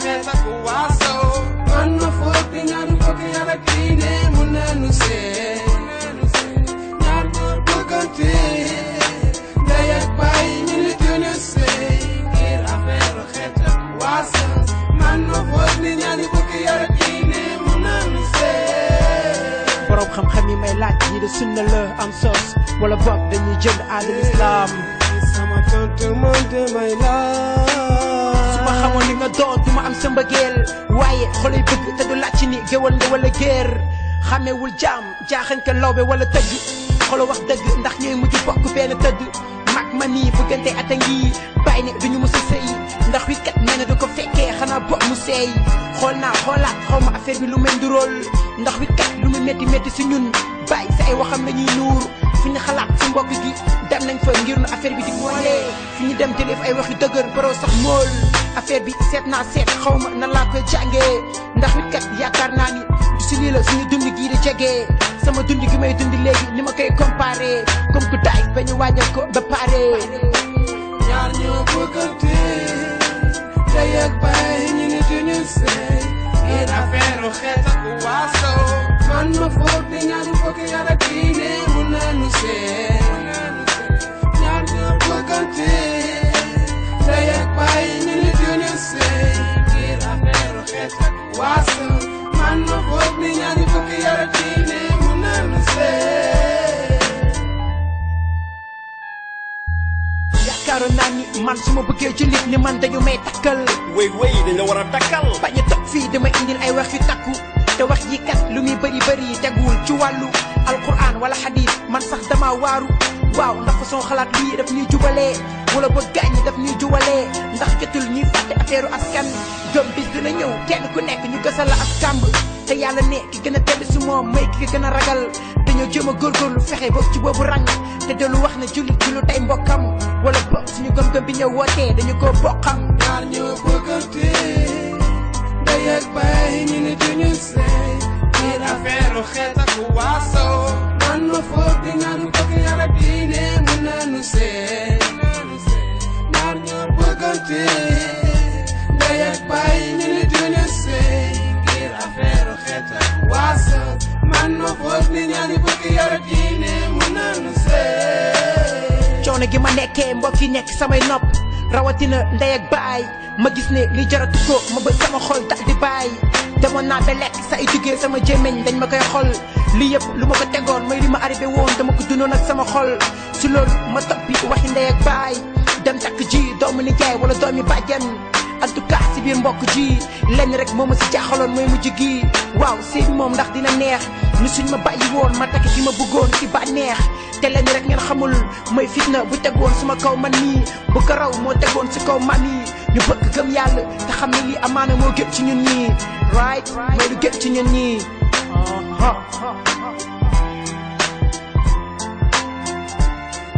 xeet ak waaso man ma foog di ñaan bokk yàlla diine mun nañu seey ñaar góor bëggante ndey ak baay ñu ne duñu seey ngir affaire xeet ak waaso man ma foog di ñaan bokk yàlla diine mun nañu seey borom xam-xam yi may laaj ñi de sunna la am sos wala boog dañuy jënd aadal islam sama tontu man damay laaj su ma xamoon li nga doon du ma am sa mbëggeel waaye xolay bëgg te du laaj ci ni géwal nga wala géer xamewul jaam jaaxanke lawbe wala tëgg xolo wax dëgg ndax ñooy mujj bokk benn tëdd mag ma nii bëggante ata ngi bàyyi ne duñu mës a sëy ndax wi kat nee na du ko fekkee xanaa bot mu seey xool naa xoolaat xaw ma affaire bi lu mel du rôle ndax wi kat lu mu métti métti si ñun bàyyi si ay waxam la ñuy nuur fi ñu xalaat si mbokk gi dem nañ fa ngir nu affaire bi di boole fi ñu dem jëlee ay wax yu dëgër baroo sax mool affaire bi seet naa seet xaw ma nan laa koy jàngee ndax wi kat yaakaar naa ni du si lii la suñu dund gii di jegee sama dund gi may dund léegi ni ma koy comparé comme que daay ba ñu waajal ko ba pare ñaar ñoo bëggante ndey ak baay ñu ne duñu seey ngir affaire xeet ak waaso man ma foog di ñaan bokk yàlla diine mun nañu seey ñaar ñoo bëggante ndey ak baay ñu ne duñu seey ngir affaire xeet ak waaso man ma foog di ñaan bokk yàlla diine mun nañu seey yaakaaroon naa ni man su ma bëggee jullit ni man dañu may takkal wéy dañ la war a takkal bañ a toog fii dama indil ay wax yu takku te wax yi kat lu muy bëri bëri teguwul ci wàllu alquran wala xadiis man sax dama waaru waaw ndax façon xalaat lii daf ñuy jubalee wala ba gaañ daf ñuy jubalee ndax jotul ñuy fàtte affaire askan gëm bis dina ñëw kenn ku nekk ñu gësal la ak kàmb te yàlla ne ki gën a tedd su moom may ki gën a ragal dañoo jéem a góorgóorlu fexe bokk ci boobu ràng te dellu wax ne jullit ci lu tey mbokkam wala bokk suñu gëm-gëm bi ñëw wootee dañu ko bokkam ñaar ñoo bëggante ndey ak baay ñu ne duñu seey ngir affaire xeet ak waaso man ma foog di ñaan bokk yàlla diine mun nañu seey ñaar ñoo bëggante ndey ak baay ñu ne duñu seey ngir affaire xeet ak waaso man ma foog di ñaan bokk yàlla diine mun nañu seey coono gi ma nekkee mbokk yi nekk samay nopp rawatina ndey ak baay ma gis ne li jaratu ko ma ba sama xol dal di bàyyi demoon naa ba lekk sa ay jugee sama jémmiñ dañ ma koy xol lii yëpp lu ma ko tegoon mooy li ma arrivé woon dama ko dundoon ak sama xol si loolu ma toppi waxi ndey ak baay dem takk ji doomu nijaay wala doomi bàjjen en tout cas si biir mbokk ji lenn rek moo ma si jaaxaloon mooy mujj gi waaw sëy bi moom ndax dina neex ni suñ ma bàyyi woon ma takk ki ma bëggoon ci bànneex te lenn rek ngeen xamul mooy fitna bu tegoon suma kaw man nii bu ko raw moo tegoon si kaw man yi ñu bëgg gëm yàlla te xam ne lii amaana moo gën ci ñun ñii right mooy lu gën ci ñun ñii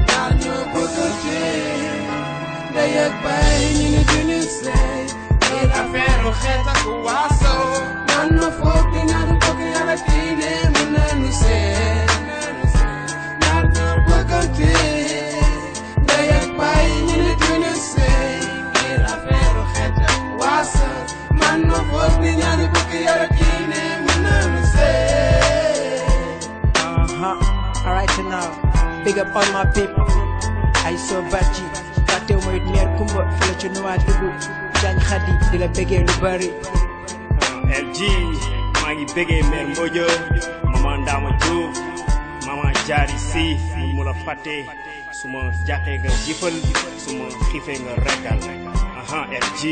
ñaar ñoo bëggante ndey ak baay ñu ne duñu seey ngir affaire xeet ak waaso man ma foog di ñaan bokk yàlla diine mun nañu seey ñaar ñoo bëggante ndey ak baay ñu ne duñu seey ngir affaire xeet ak waaso man ma foog di ñaan bokk yàlla diine mun nañu seey alright now big up all my people ay so bàcci fàttew ma it meer kumba fi la ci nuwaa dugg jaañ xadi di la bégee lu bari LG maa ngi bégee mère Mbodjo maman Ndama Diouf maman Diary Sy mu la fàtte su ma jàqee nga jëfal su ma xiifee nga rekkal LG